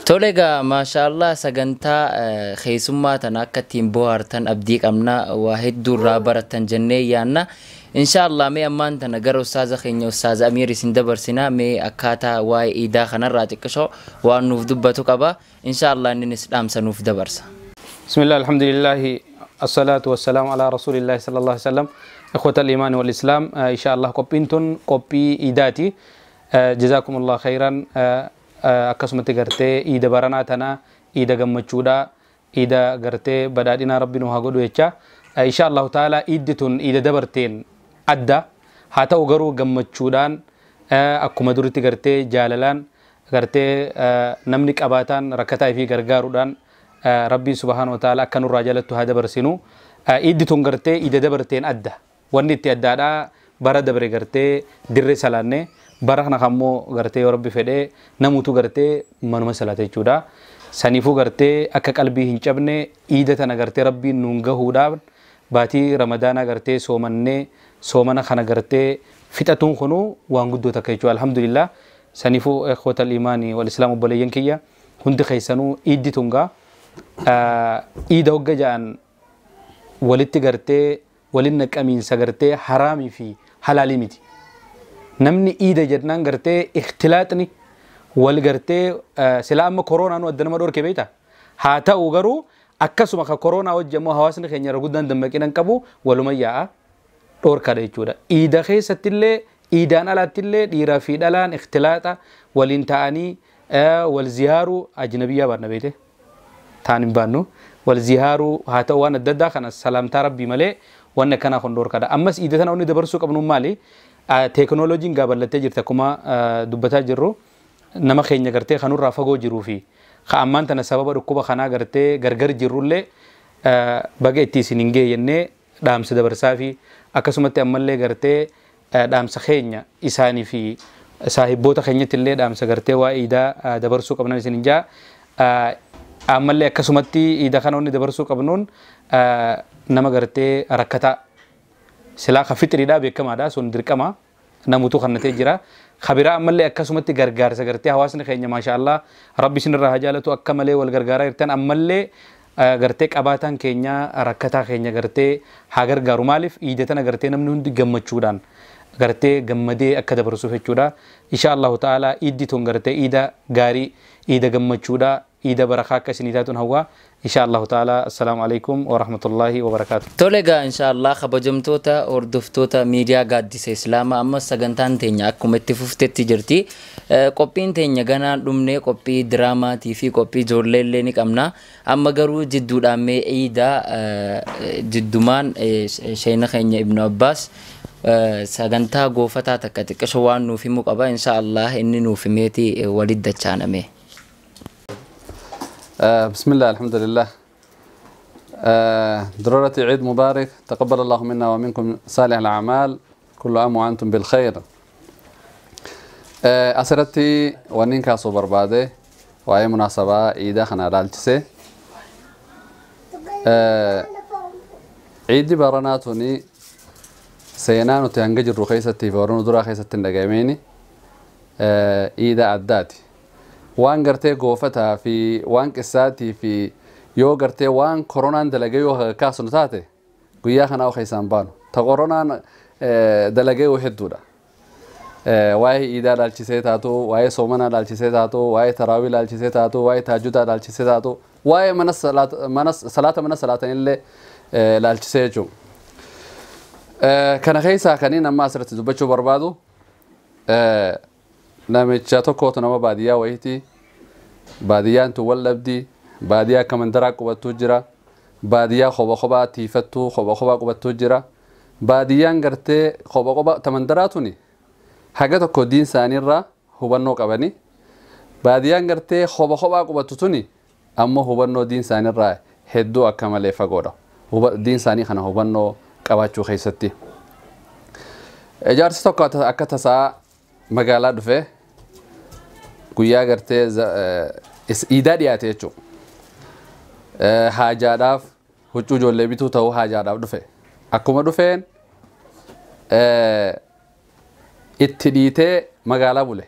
Tole egaa maashaallah sagantaa keessummaa tana akka ittiin bohaartan abdii qabna, waa hedduu irraa baratan jennee yaanna. Inshaallah mee ammaan tana gara ustaaza keenya Ustaaza Amiir isin dabarsina. Mee akkaataa waa'ee iidaa kanarraa xiqqishoo waan nuuf dubbatu qaba. Inshaallah inninis dhaamsa nuuf dabarsa. بسم الله، الحمد لله، الصلاة والسلام على رسول الله صلى الله عليه وسلم. إخوة الإيمان والإسلام، إن شاء الله قبينتون قبي إيداتي، جزاكم الله خيرا. Akkasumatti gartee iida baranaa tana iida gammachuudha, iida gartee badhaadhinaa Rabbi nu haa godhu jecha. Insha Allahu ta'ala iiddi tun iida dabarteen adda haa ta'u, garuu gammachuudhaan akkuma duritti gartee jaalalaan gartee namni qabaataan rakkataa fi gargaaruudhaan Rabbiin subhaanahu wa ta'ala akka nurraa jalattu haa dabarsinu. Iiddi tun gartee iida dabarteen adda. Wanni itti addaadhaa, bara dabre gartee dirree salaannee, bara kana ammoo gartee yoo Rabbi fedhee namutu gartee manuma salaata jechuudha. Saniifuu gartee akka qalbii hin cabne, iida tana gartee Rabbiin nuun gahuudhaaf baatii Ramadaanaa gartee soomannee, soomana kana gartee fixatuun kunuu waan guddoo takka jechuudha. Alhamdulillah. Saniifuu ikhwata al-imaanii wal islaam, obboleeyyan kiyya hundi keessanuu, iiddi tungaa iida hogga ja'an walitti gartee walin naqamiinsa gartee haraamii fi halaalii miti. Namni iida jennaan gartee ikhtilaaxni wal gartee silaa amma koronaa nu adda nama dhorke beekta. Haa ta'u garuu akkasuma ka koronaa wajji ammoo hawaasni keenya irra guddaan dammaqina hin qabu, waluma yaa'a, dhorkaadha jechuudha. Iida keessattillee iidaan alaattillee dhiiraa fi dhalaan ikhtilaaxa waliin ta'anii wal ziyaaruu, ajnabiyyaa baanna beekte. Taan hin baannu, wal ziyaaruu haa ta'u, waan adda addaa kana salaamtaa Rabbii malee wanni akkanaa kun dhorkaadha. Ammas iida tana wanni dabarsuu qabnu maali? Teekinooloojiin gaaballattee jirti, akkuma dubbataa jirru, nama keenya gartee kanurraa fagoo jiruu fi ka ammaan tana sababa dhukkuba kanaa gartee gargar jirrullee baga itti isin hin geeyennee dhaamsa dabarsaa fi akkasumatti ammallee gartee dhaamsa keenya isaanii fi saahibboota keenyatti illee dhaamsa gartee waa iidaa dabarsuu qabnan isin hin jaa. Ammallee akkasumatti iida kana wanni dabarsuu qabnuun nama gartee rakkataa silaa ka fixriidhaa beekamaadha, sun dirqama namutu kannatee jira. Kabiraa ammallee akkasumatti gargaarsa gartee hawaasni keenya, maasha Allah, Rabbi isinirraa haa jaalatu, akka malee wal gargaaraa jirtan. Ammallee gartee qabaataan keenya rakkataa keenya gartee haa gargaaru. Maaliif, iida tana gartee namni hundi gammachuudhaan gartee gammadee akka dabarsuuf jechuudha. Insha Allahu ta'ala iiddi tun gartee iida gaarii, iida gammachuudha, iida barakaa akka isinii taatuun hawwaa. Insha Allahu ta'ala, assalaamu alaikum wa rahmatullahi wa barakaatu. Tole egaa inshaallah kabajamtoota hordoftoota miidiyaa Gaaddisa Islaamaa, ammas sagantaan teenya akkuma itti fuftetti jirti. Qophiin teenya ganaan dhumne, qophii diraamaatii fi qophii ijoollee illee ni qabna. Amma garuu jidduudhaan mee iidaa jiddumaan sheena keenya Ibnu Abbaas sagantaa goofataa takka xiqqisho waan nuuf himu qaba. Inshaallah inni nuuf himeeti walit dachaaname. بسم الله، الحمد لله. درورة عيد مبارك، تقبل الله منا ومنكم صالح الأعمال، كل عام وأنتم بالخير. Asirratti wannin kaasuu barbaade waa'ee munaasabaa iidaa kana ilaalchise. Ciiddi baranaa tuni seenaa nuti hanga jirru keessatti fi warra nu duraa keessatti hin dhagahameen iida addaati. Waan gartee goofataa fi waan qissaatii fi yoo gartee waan koronaan dalagee yoo kaasnu taate, guyyaa kanaa keessaan baanu. Ta koronaan dalagee yoo hedduudha. Waa'ee iidaa ilaalchisee taatu, waa'ee soomanaa ilaalchisee taatu, waa'ee taraawii ilaalchisee taatu, waa'ee taajudaa ilaalchisee taatu, waa'ee mana salaata mana salaatanillee ilaalchisee jechuudha. Kana keessaa kaniin amma asirratti dubbachuu barbaadu, namicha tokkootu nama baadiyyaa wayiiti. Baadiyyaan tun wal dhabdi, baadiyyaa akka mandaraa qubattuu jira, baadiyyaa kopha kophaa tiifattuu kopha kophaa qubattuu jira. Baadiyyaan gartee kopha kopha ta mandaraa tuni haga tokko diin isaaniirraa hubannoo qabani. Baadiyyaan gartee kopha kophaa qubattu tuni ammoo hubannoo diin isaaniirraa hedduu akka malee fagoodha. Diin isaanii kana hubannoo qabaachuu keessatti. Ijaarsi tokko akka tasaa magaalaa dhufee guyyaa gartee iidaa dhiyaate jechuudha. Haajaadhaaf huccuu ijoollee bituu ta'uu haajaadhaaf dhufe. Akkuma dhufeen itti dhiitee magaalaa bule.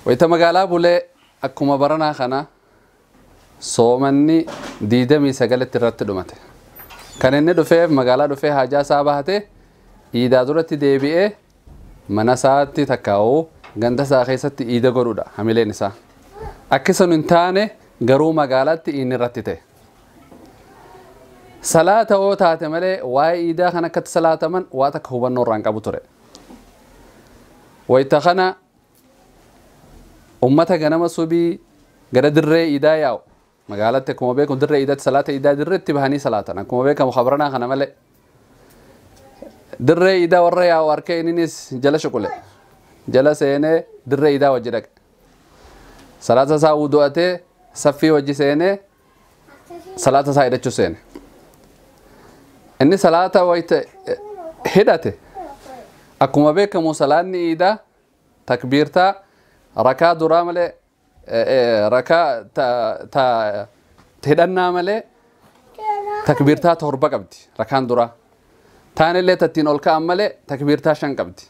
Wayita magaalaa bulee akkuma baranaa kana soomanni 29tti irratti dhumate. Kan inni dhufeef magaalaa dhufee haajaa isaa bahatee iidaa duratti deebi'ee mana isaatti takkaa'uu ganda isaa keessatti iida godhuudha hamileen isaa. Akka sun hin taane garuu magaalaatti inni irratti ta'e. Salaata hoo taate malee waa'ee iidaa kan akkatti salaataman waa takka hubannoo irraan qabu ture. Wayita kana ummata ganama subii gara dirree iidaa yaa'u magaalatti akkuma beekamu dirree iidaatti salaata iidaa dirreetti bahanii salaatan akkuma beekamu khabranaa kana malee dirree iidaa warra yaa'u harkee inninis jala shuqule jala seenee dirree iidaa wajji dhaqe. Salaata isaa wudu'atee saffii wajji seenee salaata isaa hidhachuu seene. Inni salaata wayita hidhate akkuma beekamu salaanni iidaa takbiirtaa rakaa duraa malee rakaa ta hidhannaa malee takbiirtaa 7 qabdi rakaan duraa. Taanillee tattiin ol ka'an malee takbiirtaa 5 qabdi.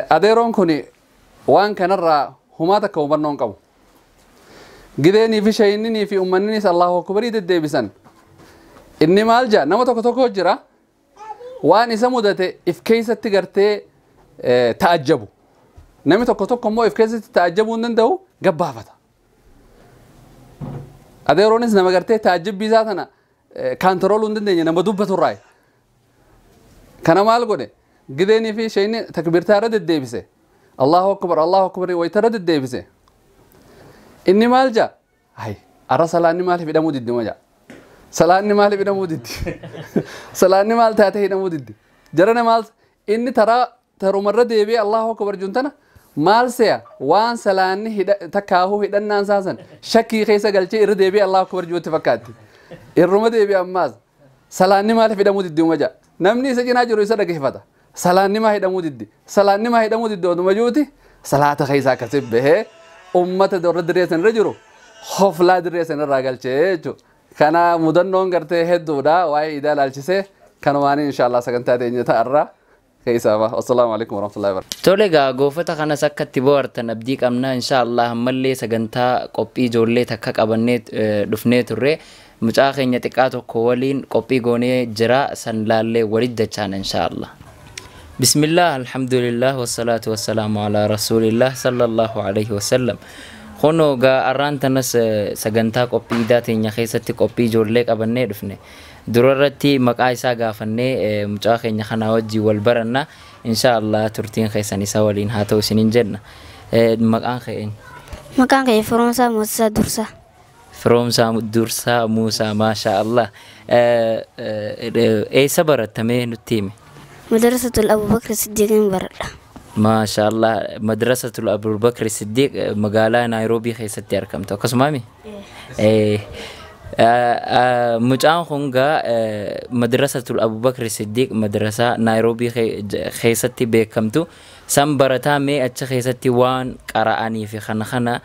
Adeeroon kun waan kanarraa humaa takka hubannoo hin qabu. Gideenii fi shayinninii fi uummanninis Allahu akbarii deddeebisan. Inni maal jaa nama tokko tokko jira waan isa mudate if keessatti gartee ta'ajjabu. Namni tokko tokko immoo if keessatti ta'ajjabuu hin danda'u gabbaafata. Adeeroonis nama gartee ta'ajjabbii isaa tana kaantarooluu hin dandeenye nama dubbatu irraayi. Kana maal godhe gideenii fi shayinni takbiirtaa irra deddeebise. Allahu akbar Allahu akbar wayita irra deddeebise. Inni maal jaa hay arra salaanni maaliif hidhamuu diddi ma jaa. Salaanni maaliif hidhamuu diddi. Salaanni maal taatee hidhamuu diddi. Jarana maal inni taraa tarumarra deebi'ee Allahu akbar juntana maal se'a waan salaanni takkaahuu hidhannaan saasan shakkii keessa galchee irra deebi'ee Allahu akbar juutti fakkaatti. Irruma deebi'e ammaas salaanni maaliif hidhamuu diddi uma jaa. Namni isa cinaa jiru isa dhageeffata. Salaanni maa hidhamuu diddi. Salaanni maa hidhamuu diddi oduma juuti salaata keessaa akkasii bahee ummata warra dirree sanarra jiru hoflaa dirree sanarraa galchee jechuudha. Kana mudannoon gartee hedduudha waa'ee iidaa ilaalchisee kanumaanii inshaallah sagantaa teenya ta'arraa keessaa ba'a. Assalaamu alaikum warahmatullahi wabarakatuh. Tole egaa goofata kanas akka itti bohaartan abdii qabna inshaallah ammallee sagantaa qophii ijoollee takka qabannee dhufnee turre mucaa keenya xiqqaa tokko waliin qophii goonee jira san laallee walitti dachaana inshaallah. Bismillah, alhamdulillah, wassalatu wassalamu ala rasulillah sallallahu alaihi wasallam. Kunoo gaa arraan tanas sagantaa qophii iidaa teenya keessatti qophii ijoollee qabannee dhufne. Dura irratti maqaa isaa gaafannee mucaa keenya kanaa wajjin wal baranna. Inshaallah turtiin keessan isa waliin haa ta'u isiniin jenna. Maqaan kee eenyu? Maqaan kee Firoomsaa Muusaa Dursaa. Firoomsaa Dursaa Muusaa, maasha Allah. Eessa barattamee nutti himi? Madrasatul Abubakar Siddiqiin baradha. Maasha Allah, Madrasatul Abubakar Siddiq magaalaa Naayiroobii keessatti argamtu. Akkasumaami? Mucaan kun gaa Madrasatul Abubakar Siddiq madrasaa Naayiroobii keessatti beekamtu san barataa mee achi keessatti waan qara'anii fi kana kana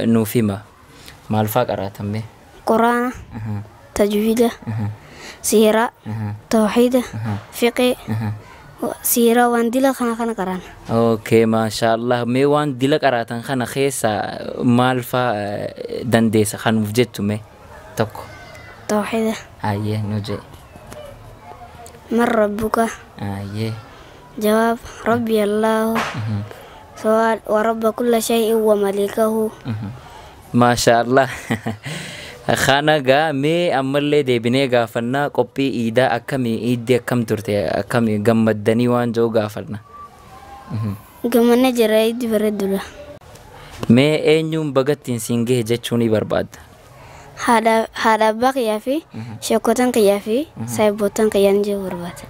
nuuf hima. Maal fa'aa qara'atan mee? Quraana, tajwiida, siiraa, tawxiida, fiqii, siiraa waan dila kana kana qara'an. Okay, maasha Allah. Mee waan dila qara'atan kana keessa maal fa'aa dandeessa kan nuuf jettu mee tokko? Tawxiida. Ayyee nu jee. Man rabbuka? Ayyee. Jawaab Rabbi Allahu. Su'aal wa rabba kulla shay'in wa malikahu. Maasha Allah. Kana gaa mee ammallee deebinee gaafannaa qophii iidaa akkamii iiddii akkam turte akkamii gammaddanii waan jiru gaafanna. Gammannee jira iiddi bareeddudha. Mee eenyuun bagattiin siin gahe jechuu ni barbaadda? Haadha abbaa kiyyaa fi sheekotan kiyyaa fi saayibootan kiyyaan jechuu barbaada.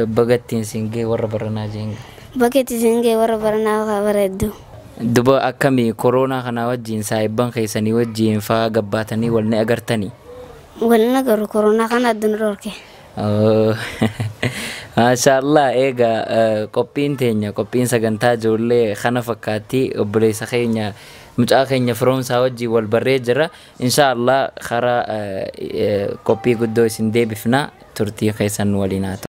Bagattiin siin gahe warra baranaa jeen. Bakkeetti siin gahe warra baranaa bareeddu. Duba akkamii koronaa kana wajjin saayibban keessanii wajjin faa gabbaatanii wal ni agartanii? Wal ni agarru koronaa kana addun dhorke. Maasha Allah egaa qophiin teenya qophiin sagantaa ijoollee kana fakkaatti obboleessa keenya mucaa keenya Firoomsaa wajjin wal barree jira. Insha Allah karaa qophii guddoo isin deebifna turtii keessan waliin haa ta'u.